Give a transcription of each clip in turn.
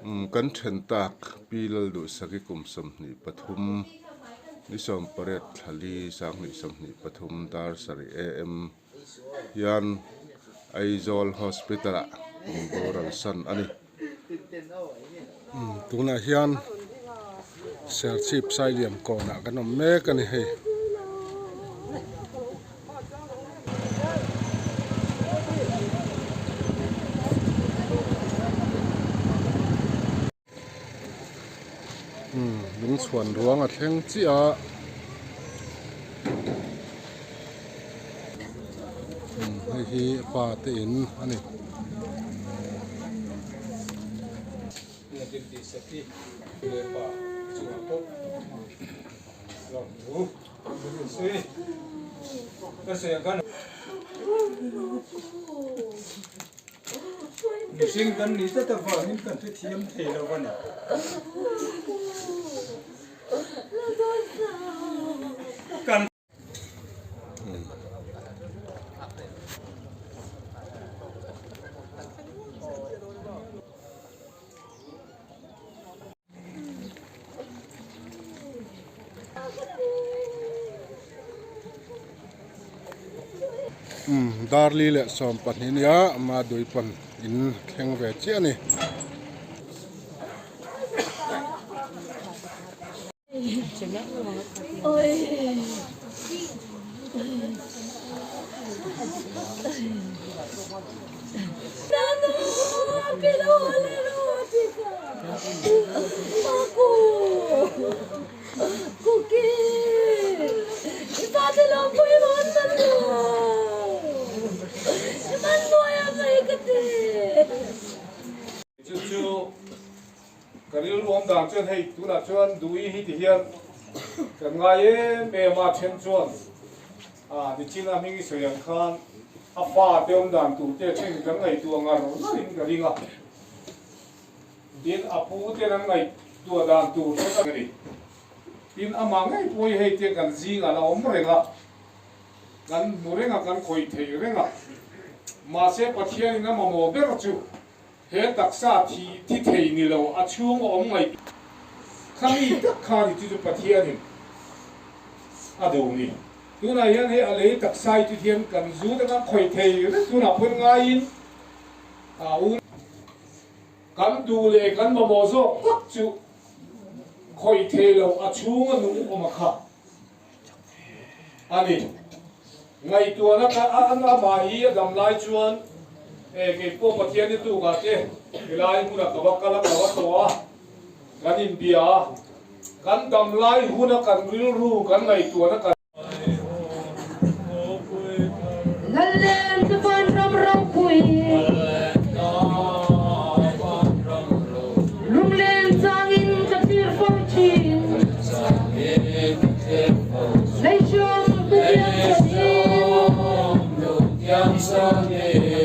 Umm kan then tak Pi Lalduhsaki kum 23 ni 18 thla li 2023 dar sarih am hian Aizawl Hospital ah min boral san a ni. Umm tunah hian Serchhip Sailiam kawnah kan awm mek a ni hei. Umm lungchhuan ruang a thleng chiah a. Umm hei hi a pa te in a ni. Mihring kan nih tlat avangin kan hrethiam thei lo a ni. Kan. Umm darli leh 12 nia Madui pawn in thleng ve chiah a ni. Chu chu Ka rilru awm dan chuan hei tunah chuan Duhi hi ti hian kan ngai em em a, then chuan a nichina hming i sawi ang khan a fa te awm dan tur te a then kan ngaihtuah ngar ngarin ka ring a, tin a pu ten an ngaihtuah dan tur te ka ni. Tin amah ngei pawh hi hei te kan zingah la awm reng a, kan hmu reng a, kan khawih thei reng a, mahse Pathianin a mamawh ber chu He taksa thi thi thei ni lo a chhung a awm ngaih kha mi tak kha ni chu chu Pathianin a duh ni. Tunah hian hei a lei taksa hi chu hian kan zu te kan khawih thei reng tunah pawn ngaiin a u kan duh leh kan mamawh zawk tak chu khawih thei lo a chhung a nung awm a kha a ni. Ngaihtuahna kha a an amah hi a dam lai chuan e kei pawh Pathian ni tukah te helai hmunah ka va kal a, ka va tawh a, kan inbia a, kan dam lai huna kan rilru kan ngaihtuahna kan. Lallen vanram ropui. Lunglen changin ka thlir fo thin. Leihrawm tu thiam sanin.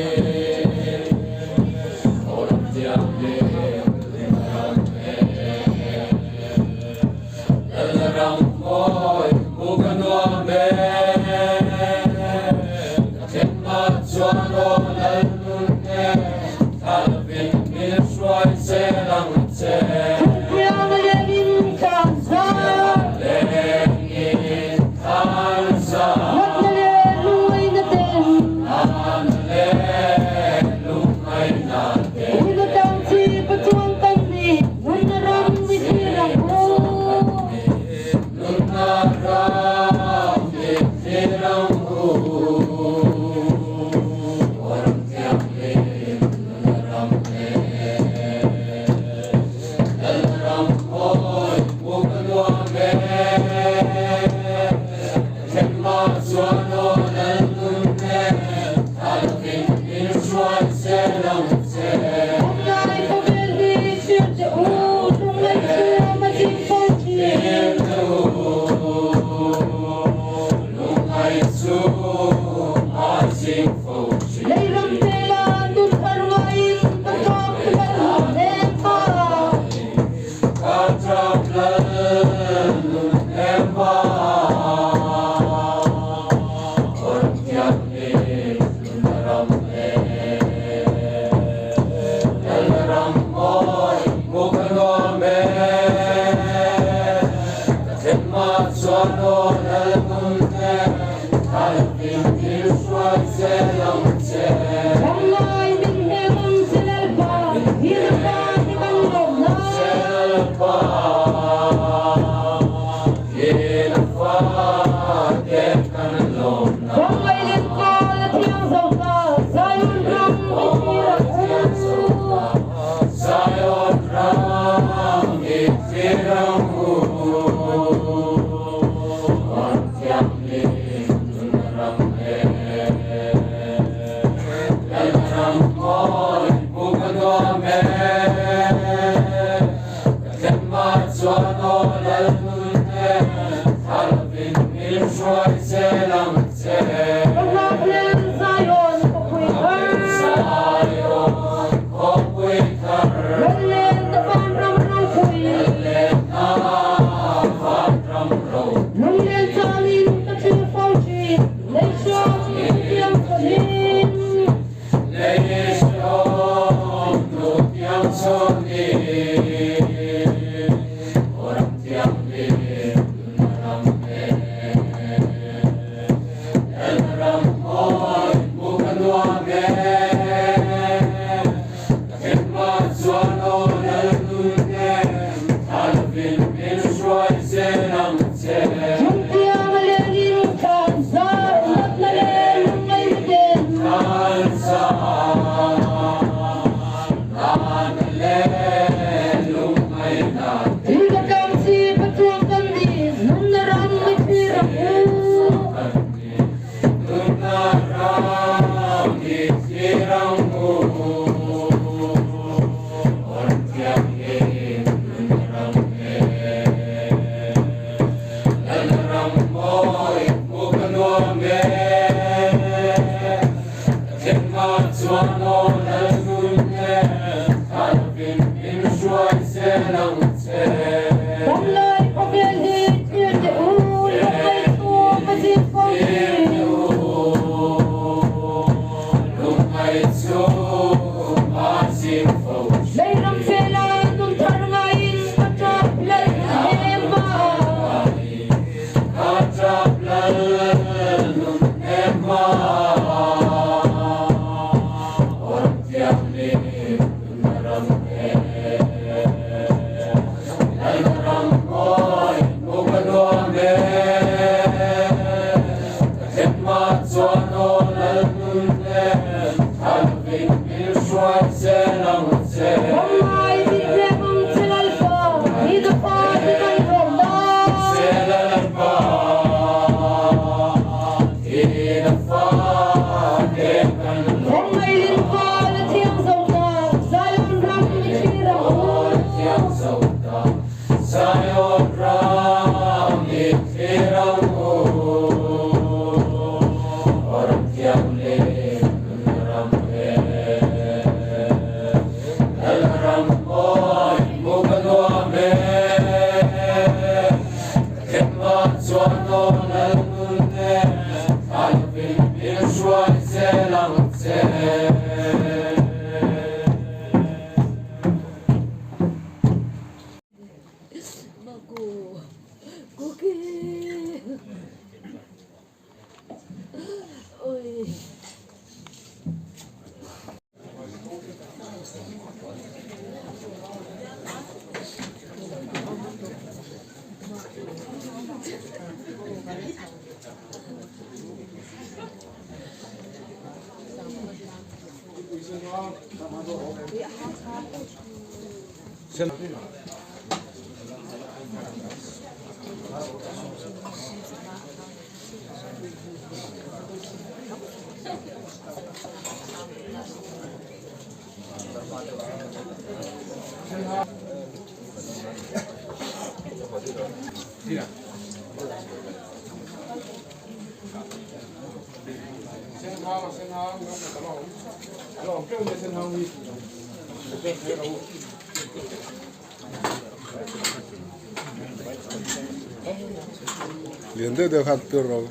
Lian deuh deuh khan tur rawh.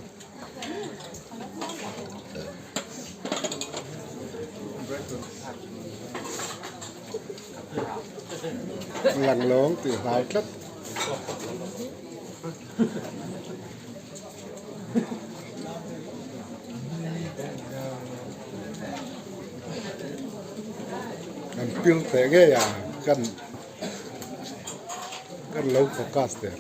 Lang lawng tih hlau tlat. An pir teh ngei a kan kan lo focus der.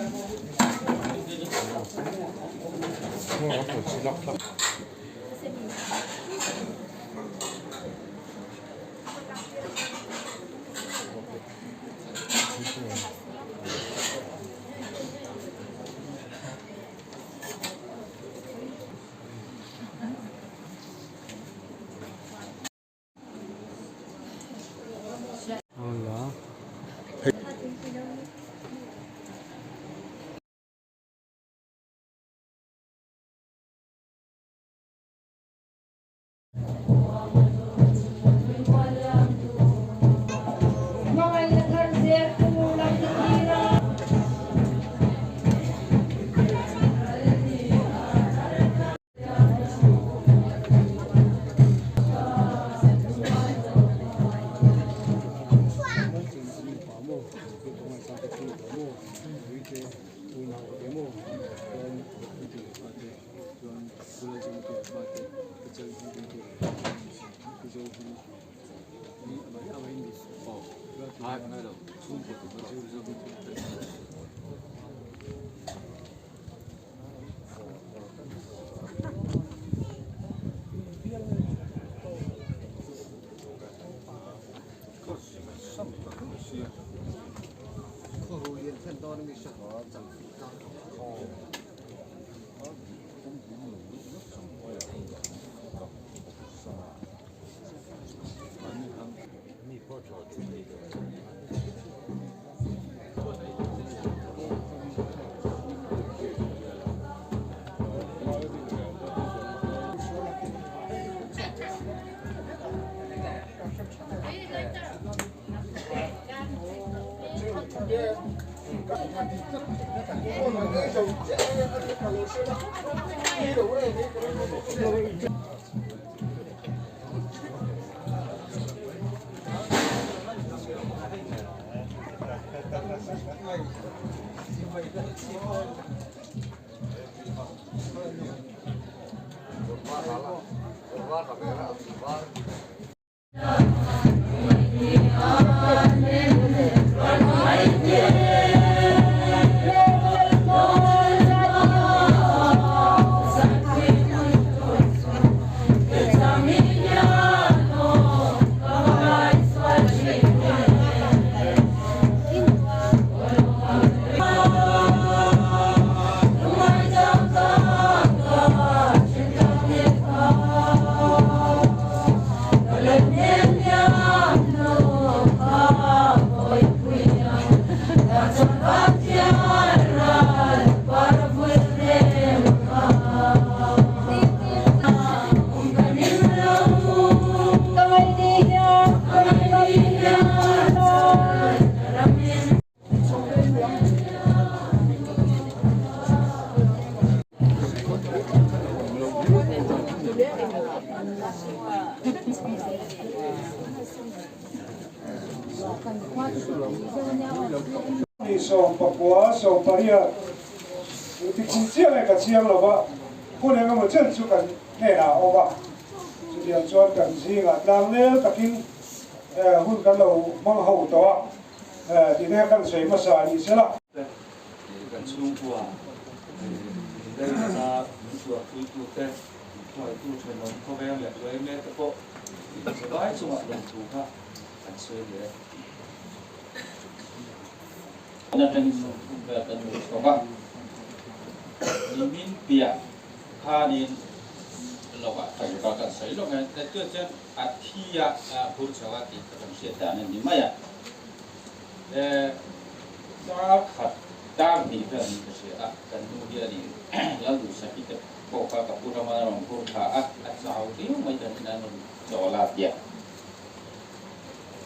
Ni 18 18 ti kum chiah leh ka chiang lo va, hun eng emaw chen chu kan hnenah a awm a, chutiang chuan kan zingah tlang nel takin. Hun kan lo hmang ho tawh a, tihna kan sawi hmasa a nih sela. Te, kan chhungkua min lei nana min tuarpuitu te, min hruaitu thenawm khawveng leh uaime te pawh inzavai chungah lawmthu kha kan sawi leh e. Atangin 30 vel kan lo chho va, nimin piah khanin lawkah kan kal kan sawi lawk e, chuan chuan a thi a phur chho a tih ka kan hriat dan a ni mai a, dar khat dar hnih vel niin ka hria a, kan nu hianin Lalduhsaki te pawh kha ka pu rama a rawn phur thla a, a chau riau mai kan inah an rawn chawl a tia.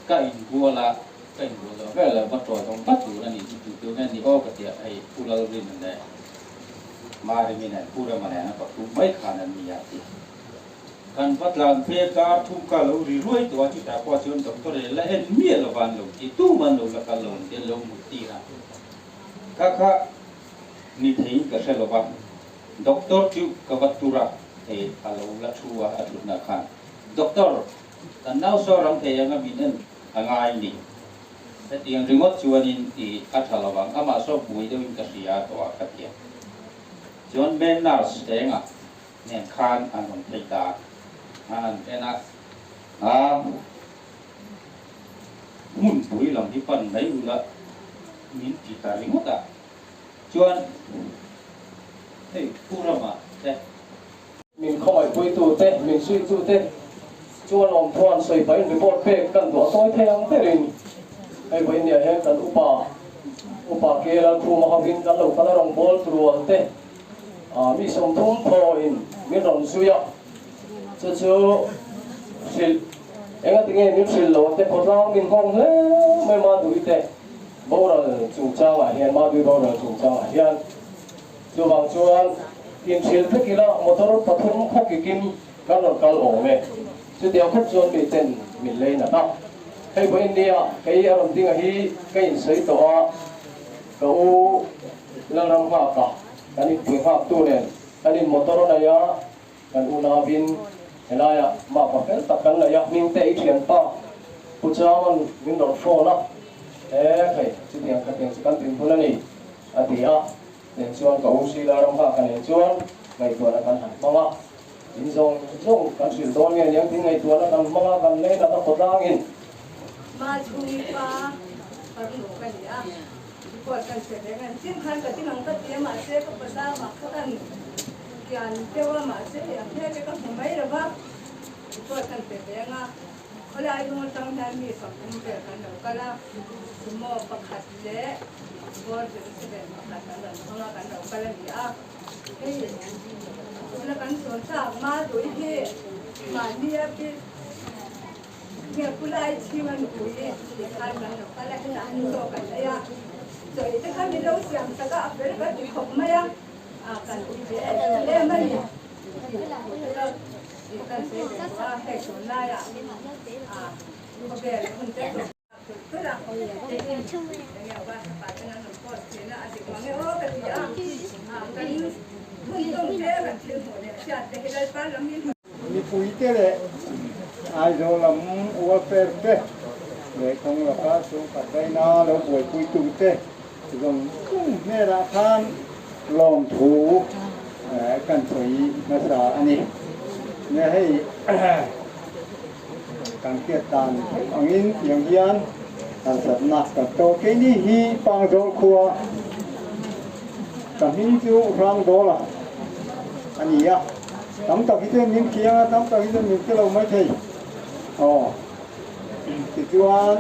Ka inbual a, ka inbual zawh vel a va tawih awm vat tur a nih chu tih tur nge ni aw ka ti a, hei Pu Lalrina leh Marimi nen Pu Rama nen a pathum mai khan an ni a ti. Kan va tlan phei a dar thum kha a lo ri ruai tawh a, chutah pawh chuan doctor e la en miah lo va an lo ti, tumah an lo la kal lo an ti, an lo mut tir a. Kha kha ni theiin ka hre lo va, doctor chu ka va tur a, hei a lo la thu a, a thutna khan doctor Kan nau saw ram thei anga min en a ngai ni. Hetiang ringawt chuanin i a tha lo ang, amah saw buai deuhin ka hria a tawh a ka ti a. Chuan main nurse engah nen khan an rawn phei ta a, an en a, a hmunpui lam hi pan mai ula min ti ta ringawt a. Chuan hei Pu Rama te. Min khawngaihpuitute, min suitute chuan awmthuan sawi pahin report pek kan duah tawi thei ang berin hei vawinia hian kan upa, upa ke Lalkhuma hovin kan lo kal a rawngbâwl rual te mi 30 thawhin min rawn zui a, chu chu hrilh enga tinge min hrilh lo te khawtlang min nghawng hle mai Madui te boral chungchangah hian Madui boral chungchangah hian. Chuvang chuan inhrilh vek ila motor pathum khaw kikin kan rawn kal awm e. Chutiang khawp chuan mi ten min lei nat a. Hei vawiin nia kei a rawn dinga hi ka insawi tawh a, ka u Lalram nghaka kan inpui nghaktu nen kan in motor a nei a, kan unauin helaiah mapa fel tak kan nei a, Hmingte i thianpa Pu Chaman min rawn hrawn a, he hei chutiang khatiang chu kan tinhmun a ni a ti a. Nen chuan ka u Sheila ram nghak a nen chuan ngaihtuahna kan han hmang a, in zawng zawng kan hrilh dawn nge niang tih ngaihtuahna kan hmang a, kan lei nat a khawtlangin. Machhungi pa farnu ka ni a, report kan hre ve ngan chin khan ka tingang ka ti a mahse ka pasal mah kha kan kian deuh a mahse hei a hmel te ka hmu mai lo va, report kan pe ve anga khawlai lung atang hian mi 30 vel kan lo kal a, sumo pakhat leh Four zero seven pakhat kan rawn hmang a, kan lo kal a ni a. Hei tuna kan sawn chak ma tui hi mahni a pi nge pu lai chhing a nupui tih khan kan lo kal a, hetah an chaw kan ei a. Chaw ei te kha min lo siam sak a, a fel ka ti khawp mai a, kan ui ve em em a ni. Tih kan sawi ve tawh a, hei tunlaiah khawvel hun te tawp. Mipuite leh Aizawl lam welfare te leh kawng laka chhungkhat daina lo buaipuitute zawng zawng hnenah khan lawmthu kan sawi hmasa a ni. Hei. Kan hriat dan theuh angin tiang hian harsatna kan tawk. Keini hi Pangzawl khua ka hming chu Hrangdawla a ni a, tam tak hi chuan min khiang a, tam tak hi chuan min hre lo mai thei. Aw, tichuan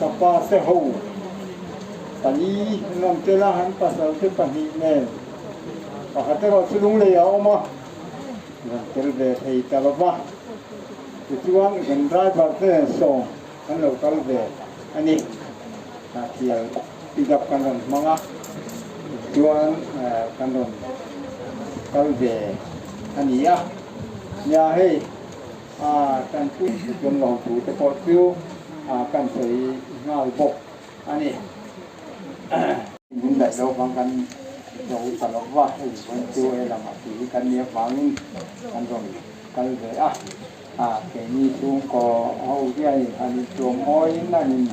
ka pa te ho pali an awm tel a, an pasal te pahnih nen. Pakhat erawh chu lunglei a awm a, kan tel ve thei ta lo va, tichuan kan driver te nen sawm kan lo kal ve a ni. Hnahtial pick up kan rawn hmang a, tichuan kan rawn kal ve a ni a. Nia hei kan pui chuan lawmthu te pawh chu kan sawi nghal bawk a ni. Min daih lo vang kan zo ta lo va, hei vawn chu he lamah tih hi kan nih avangin kan rawn kal ve a, a keini chhungkaw ho hianin han intuam mawiin an in.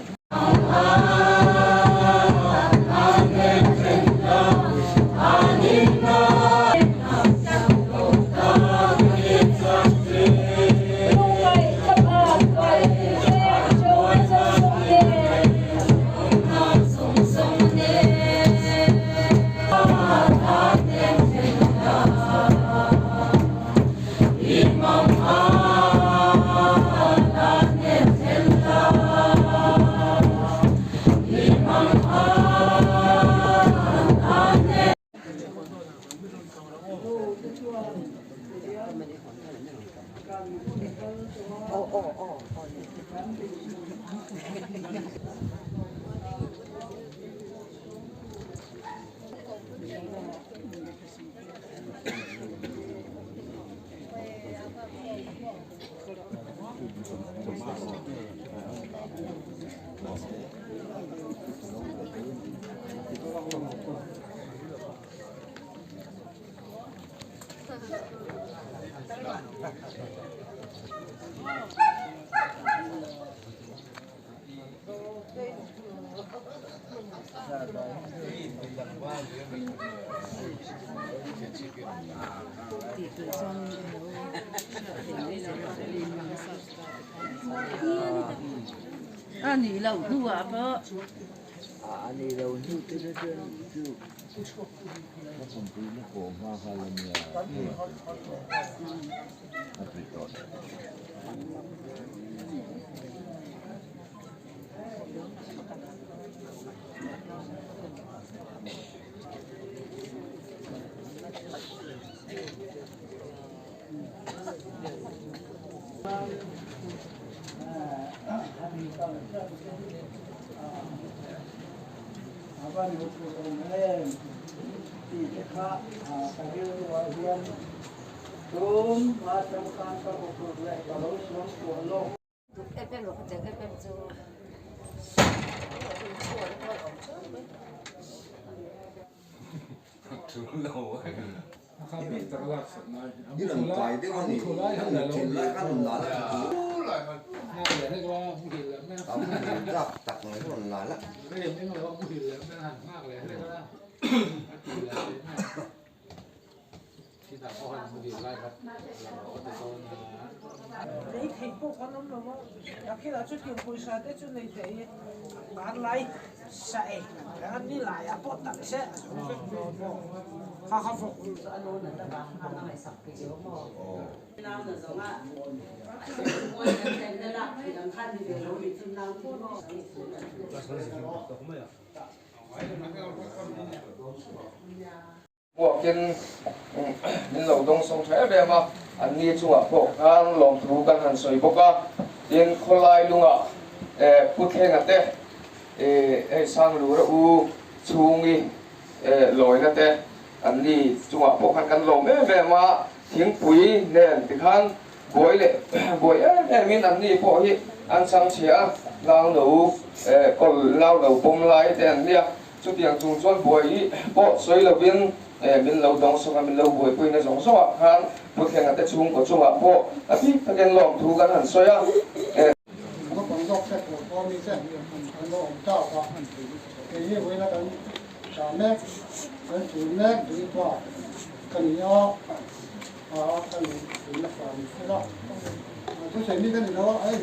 A nih loh hnuah pawh. A nih loh hnu te chu chu ka pumpui na pawh hma nghal a nia a ti tawh. Lei theih pawh kan awm lo a, a khilah chu tiang pawisa te chu nei thei hmanlai sa e an ni laiah pawh tak se a zo vek mai maw kha kha vawk. Buakin min lo dawng sawng tha em em a, an ni chungah pawh khan lawmthu kan han sawi bawk a, tin khawlai lungah Pu Thlenga te hei Sanglura u chhungi lawina te an ni chungah pawh khan kan lawm em em a, thingpui nen tikhan buai leh buai em em in an ni pawh hi an chang chhia a, nauno kawl nauno pawm lai te an nia. Chutiang chung chuan buai hi pawh sawi lovin min lo dawng sawk a, min lo buaipuina zawng zawngah khan Pu Thlenga te chhungkaw chungah pawh a bik takin lawmthu kan han sawi a. Naupang zawk te tur pawh mi te an lo awm tak a, kei hi vawiina kan tah mek, kan tul mek dui pa ka ni a, a ka ni tui nasa ni sela, thusawi mi ka ni lo a, hei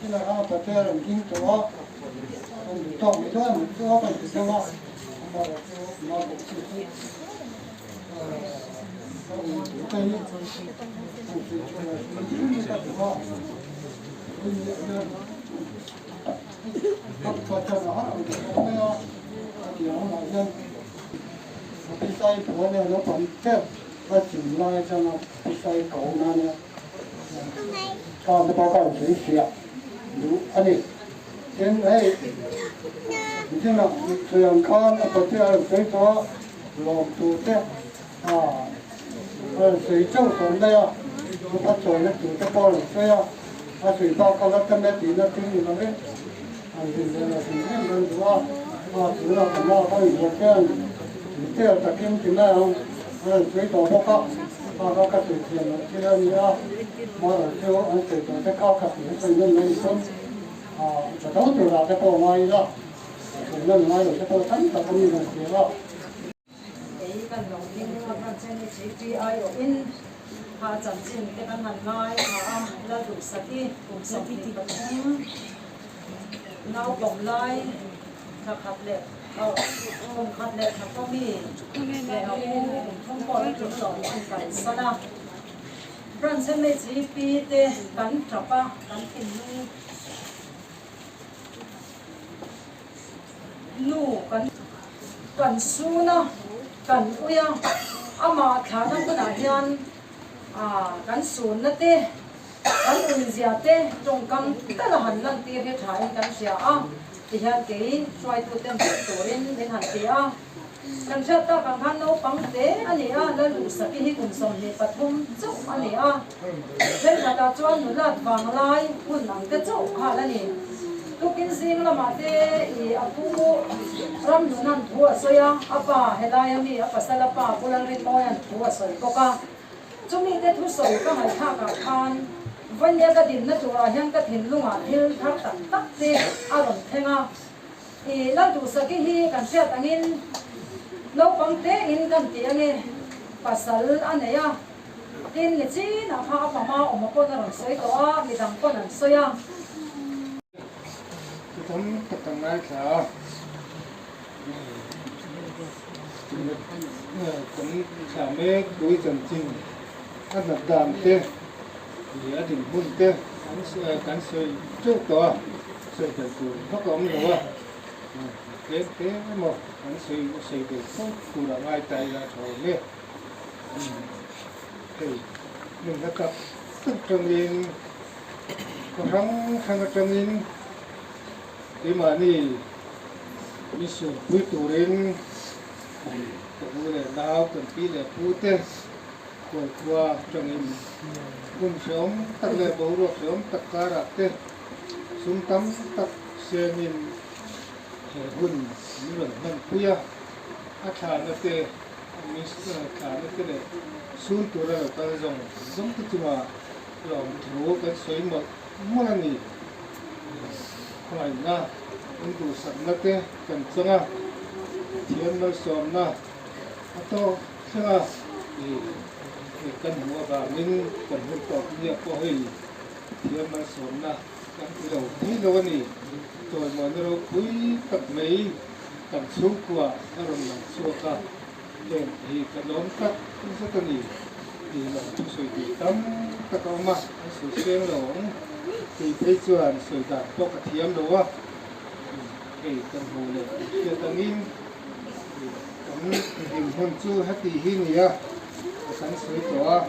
tunah khan a patea rawn ding tawh a. Kan duh tawk mai dawn ang chu a kan ti deuh a, amaherawh chu nau bawk chi chu ka u te hi an sawi tha lo hrim hrim ka duh a, vawiin hian ka pa chuan a har ang ta khawp mai a, a ti ang hunah hian a pisai phuan leh naupang tep a chim lai atanga pisai ko nana pa te pawh ka han sawi fiah duh a ni. Tin, hei nichinah sawi ang khan a patea a rawn sawi tawh a, lawmtu te a rawn sawi chauh tawh mai a, a chawina tur te pawh a rawn sawi a, a sawi bak kha la tam e tihna thil ni lovin an hlim ve lo hrim hrim kan duh a, a tunah kan lak a inbuat hian detail takin ti mai ang a rawn sawi tawh bawk a. Bak a ka sawi thiam loh thil a ni a, moral chu an sawi tawh te kha ka sawi sawi nawn mai ni chuan tha tho turah te pawh ngai ila, sawi nawn ngai lo te pawh tam tak awmin an hria a. Kei kan lo ding a branch NHATI awhin kha chanchin te kan han ngai thla a, Lalduhsaki kum 23 naupawm lai thla khat leh kum khat leh thla pawh mi leh a u kum thum pawh la tling lo an kalsan a. Branch MHEP te kan tap a, kan thinlung nu kan kan sun a, kan ui a, amah thlahna hmunah hian kan sunna te, Kan unzia te tawngkam tal a han lantir hi thain kan hria a, tihian kei hruaituten hrilh turin min han ti a. Kan hriat tak ang khan naupang te a ni a, Lalduhsaki hi kum 23 chauh a ni a. Thenkhatah chuan nulat vanglai hun ang te chauh khal a ni. Tukin zing lamah te i a pu Ramnuna'n thu a sawi a, a pa helaia mi a pasal a pa Pu Lalrinmawia'n thu a sawi bawk a. Chumi te thusawi ka ngaihthlakah khan Vawnia ka dinna turah hian ka thinlungah thil thar tak tak te a rawn thleng a. I Lalduhsaki hi kan hriat angin naupang tein kan ti ange pasal a nei a, tin ni chinah kha a pama awma pawn a rawn sawi tawh a, midang pawn an sawi a. Chu tam tak kan ngaithla a. Kan thlah mek tui chanchin a nat dan te leh a dinhmun te kan sawi teuh tawh a, sawi tel tur vak a awm lo a, tlem te emaw kan sawi sawi tel fo tur a ngai ta ila a tha awm e. Hei hmun hla tak tak atangin khaw hrang hrang atangin Keimahni min sumpui turin ka u leh nau, kan pi leh pu te khualkhua atangin hun hrehawm tak leh boruak hrehawm tak karah te sum tam tak senin he hun min rawn hmanpui a, a thlahna te min thlahna te leh sun tura lo kal zawng zawng te chungah lawmthu kan sawi mawlh mawlh a ni. Khawngaihna, in duhsakna te kan chang a, Pathian malsawmna a tawk thleng a, i kan hmuh avangin kan hun tawp nia pawh hei Pathian malsawmna kan ti lo thei lo a ni. Chawimuahna ropui tak mai kan chhungkua a rawn lang chhuak a, heng hi ka lawm tak zet a ni. Tih loh chu sawi tur tam tak a awm a, an sawi seng lo ang. Kei phei chuan sawi dan pawh ka thiam lo a, hei kan hmuh leh kan hriat angin kan dinhmun chu heti hi ni a, kan sawi tawh a,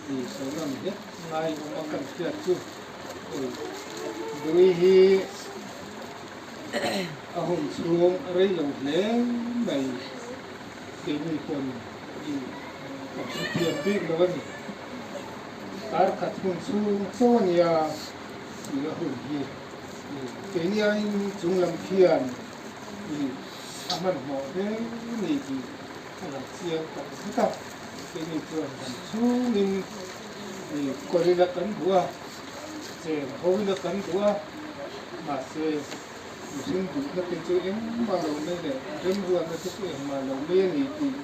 tih sawi nawn hlek ngai awm a kan hriat chu hei Dui hi a hun chhung a rei lo hle mai keini pawn i Ka hrethiam bik lo a ni. Kar khat hun chhung chaw a nia tih a hun hi. Keini aiin chung lam khian i a hmanhmawh hle ni tih a lang chiang tak zet a. Keini chuan kan chhungin i kawrina kan duh a, cheng hoina kan duh a, mahse mihring duhna te chu engmah lo mai leh remruatna te chu engmah lo mai a ni tih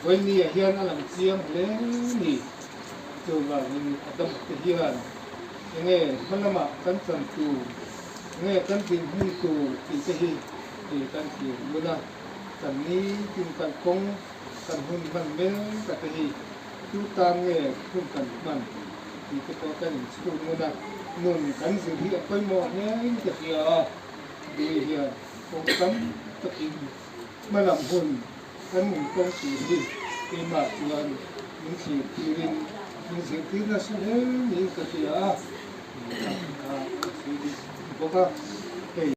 Vawinia hian a lang chiang hle ni. Chuvangin a dam te hian enge hma lamah kan chan tur, enge kan dinhmun tur tih te hi kan thlir ngun a, kan nitin kan kawng kan hun hman mek a te hi tu tan nge hun kan hman tih te pawh kan inchhut ngun a, nun kan zir hi a pawimawh hle in ka hria a, Dui hian kawng tam takin hma lam hun Kan nun kawng tur hi keimah chuan min thlir tirin min zirtir nasa hle niin ka hria a, a ti kha ka sawi duh bawk a, hei.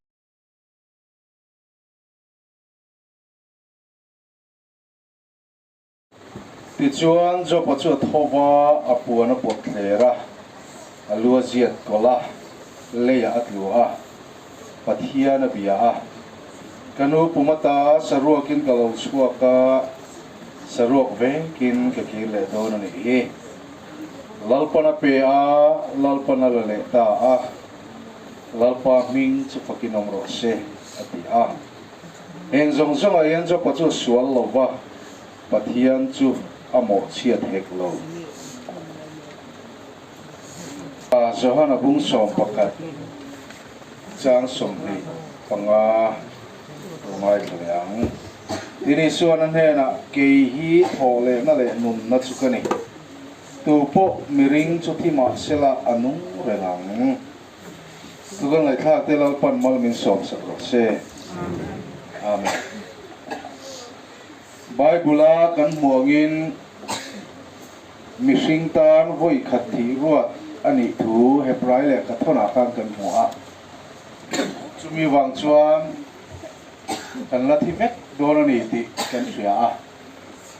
Tichuan Jopa chu a tho va, a puan a pawt thler a, a lu a ziat kawlh a, leiah a tlu a, Pathian a bia a. Ka nu pum ata saruakin ka lo chhuak a, Saruak vekin ka kir leh dawn a nih hi. Lalpan a pe a, Lalpan a la leh ta a, Lalpa hming chu fakin awm rawh se, a ti a. Heng zawng zawngah hian Jopa chu a sual lo va, Pathian chu a mawhchhiat hek lo. Johana bung 11 chang 25 ngaithla leh ang. Tin Isuan a hnenah, Kei hi thawh lehna leh nunna chu ka ni. Tu pawh miring chu thi mah sela a nung reng ang. Chu kan ngaihthlak te Lalpan mal min sawmsak rawh se. Amen. Bible-a kan hmuh angin mihring tan vawi khat thih ruat a nih thu Hebrai lehkha thawnah khan kan hmu a. Chumi vang chuan kan la thi vek dawn a ni tih kan hria a.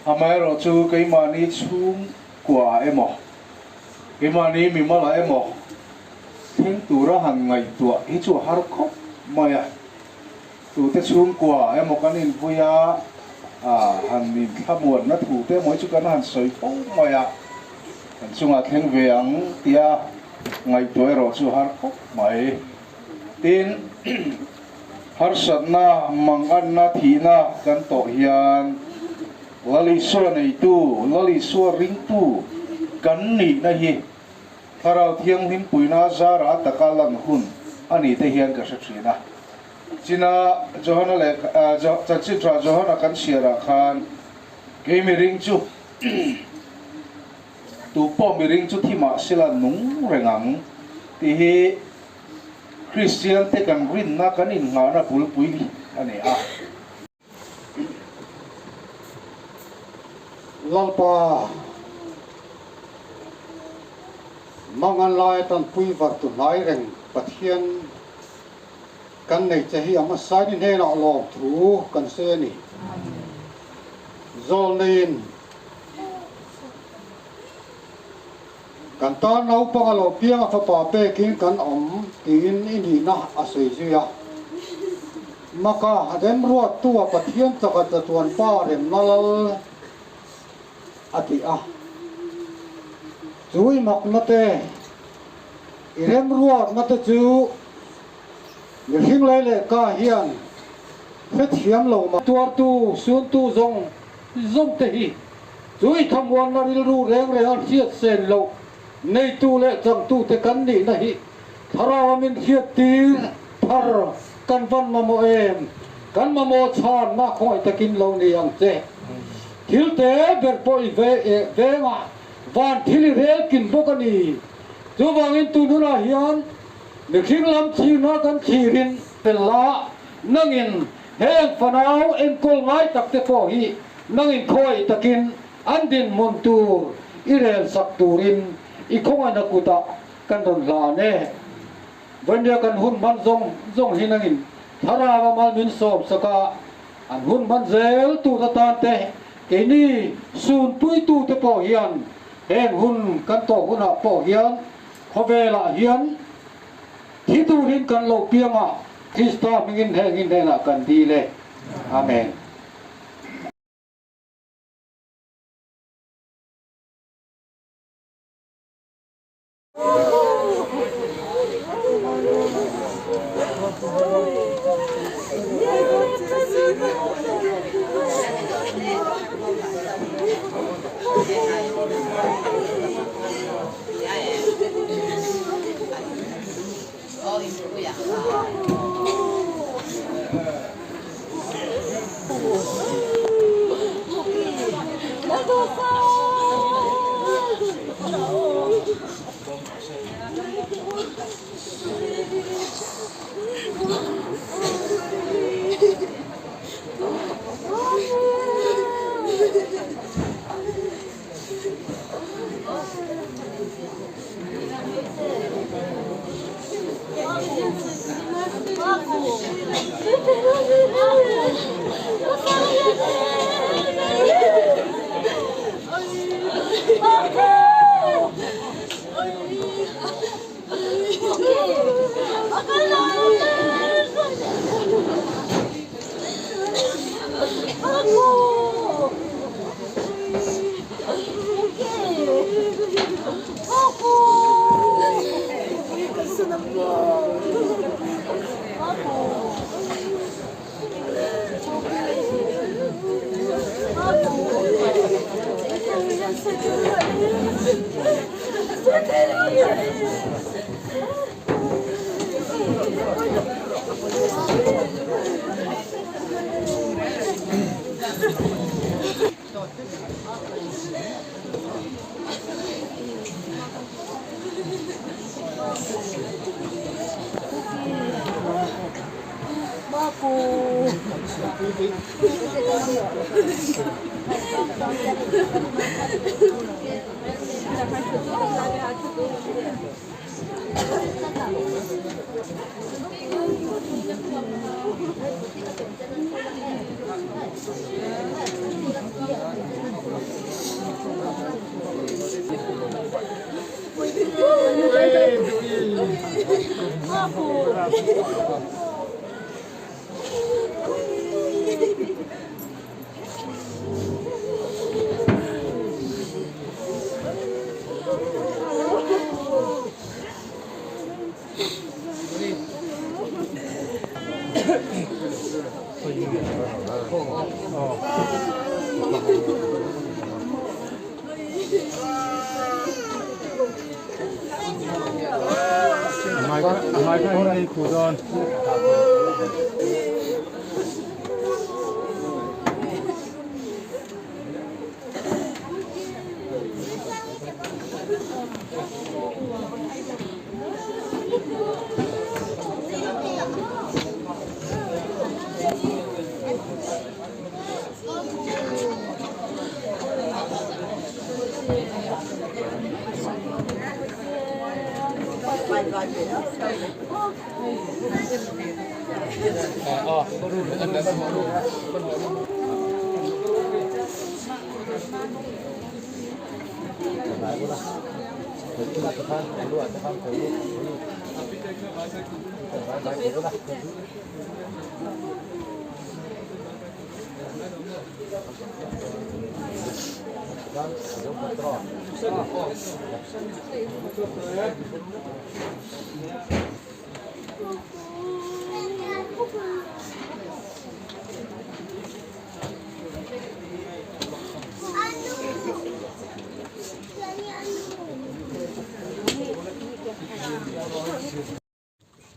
Amaherawh chu keimahni chhungkuaah emaw, keimahni mimalah emaw thleng tura han ngaihtuah hi chu a har khawp mai a. Tute chhungkua emaw kan invui a, han inthlamuanna thu te emaw hi chu kan han sawi fo mai a, kan chungah thleng ve ang tia ngaihtuah erawh chu har khawp mai. Tin, harsatna, manganna, thihna kan tawh hian Lal Isua neitu, Lal Isua ringtu kan nihna hi Thlarau Thianghlim puina zara a taka lan hun a ni te hian ka hre thin a. China Johana leh Chanchin Tha Johana kan chhiarah khan kei miring chu tu pawh miring chu thi mah sela nung reng ang tih hi Kristian te kan rinna kan innghahna bulpui a ni a. Lalpa, mangan lai tanpui var tu hnai reng Pathian kan nei che hi a hmasain i hnenah lawm thu kan sawi a ni. Zawl neiin kan tan naupang a lo piang a fapa pekin kan awm tiin i nihna a sawi zui a. Maka remruattu a Pathian chaka chatuan pa remna lal a ti a. Chu i makna te, i remruatna te chu mihring lei leh ka hian hrethiam lo mah. Tuartu, suntu zawng zawng te hi chu i thamuanna rilru reng reng a hriat sen loh neitu leh changtu te kan nihna hi Thlarau min hriattir thar kan van mamawh em? Kan mamawh chhanna khawngaih takin lo ni ang che. Thil te ber pawh i ve vengah van thil i rel kin bawk a ni. Chuvangin tun hunah hian mihring lam thirna kan thlirin fel la, nangin heng fanau enkawl ngai tak te pawh hi nangin khawngaih takin an dinhmun tur i rel sak turin i khawngaihna kutah Kan rawn hlan e. Vawinria kan hun hman zawng zawng hi nangin thlarau a mal min sawm sak a, an hun hman zel tur atan te keini sunpuitu te pawh hian heng hun kan tawh hunah pawh hian khawvelah hian thi turin kan lo piang a, Krista hmingin heng hi hnenah kan dil e. Amen.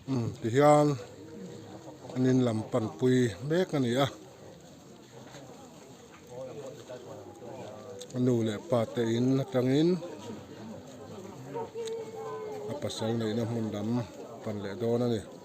Umm tihian an in lam panpui mek a ni a a nu leh pa te in atangin a pasal neihna hmun lam pan leh dawn a ni.